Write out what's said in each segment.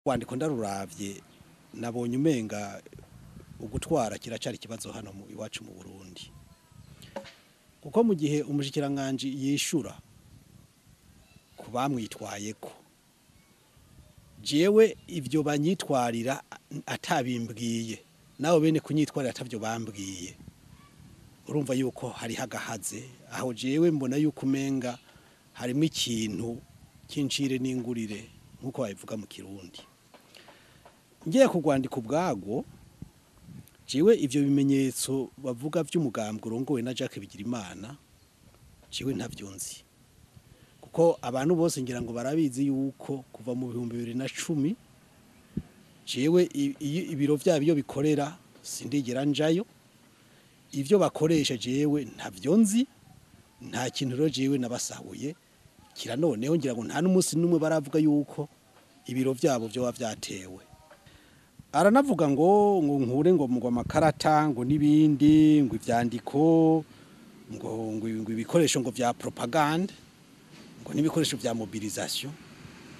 Rwandiko ndaruravye nabonye umenga ugutwara kiracari ikibazo hano mu iwacu mu Burundi, kuko mu gihe umushikiranganji yishura ku bamwitwayeko, jewe ivyo banyitwarira atabimbwiye, nabo bene kunyitwarira atavyo bambwiye, urumva yuko hari hagahaze. Aho jewe mbona yuko umenga harimo ikintu cy'incire n'ingurire, nk'uko babivuga mu Kirundi. Ngiye kugwandika ubwagwo, jewe ivyo bimenyetso bavuga vy'umugambwe urongowe na Jacques Bigirimana, jewe ntavyo nzi, kuko abantu bose ngira ngo barabizi yuko kuva mu 2010 jewe ibiro vyabo iyo bikorera sindigera njayo, ivyo bakoresha jewe ntavyo nzi, nta kintu rero jewe nabasahuye kira. Noneho ngira ngo nta n'umunsi n'umwe baravuga yuko ibiro vyabo vyoba vyatewe. Aranavuga ngo nkure ngo amakarata, ngo n'ibindi, ngo ivyandiko, ngo ibikoresho ngo vya propagande, ngo n'ibikoresho vya mobilisation,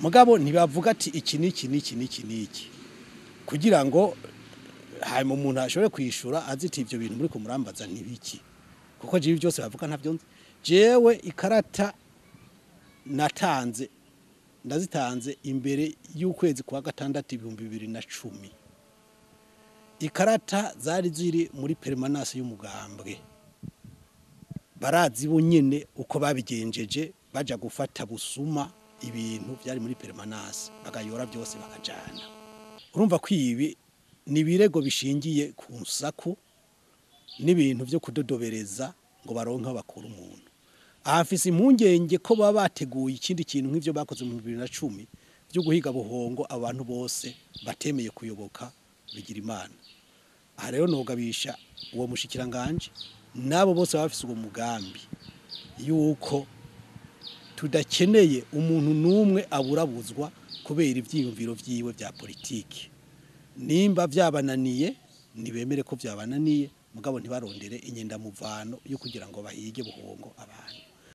mugabo ntibavuga ati iki n'iki n'iki n'iki n'iki, kugira ngo hanyuma umuntu ashobore kwishura aziti ivyo bintu muri kumurambaza ntibiki, kuko jewe byose bavuga ntavyo nzi. Jewe ikarata natanze ndazitanze imbere y'ukwezi kwa gatandatu 2010. Ikarata zari ziri muri permanence y'umugambwe, barazi bo nyene uko babigenjeje, baja gufata busuma ibintu byari muri permanence, bagayora byose bakajana. Urumva ko ibi ni ibirego bishingiye ku nsaku n'ibintu byo kudodobereza ngo baronke aho bakura umuntu. Ahafise impungenge ko baba bateguye ikindi kintu nk'ivyo bakoze mu 2010 byo guhiga buhongo abantu bose batemeye kuyoboka Bigirimana. Aha rero nogabisha uwo mushikiranganje n'abo bose baba bafise uwo mugambi yuko tudakeneye umuntu n'umwe aburabuzwa kubera ivyiyumviro vyiwe vya politiki. Nimba vyabananiye nibemere ko vyabananiye, mugabo ntibarondere inyendamuvano yo kugira ngo bahige buhongo abantu.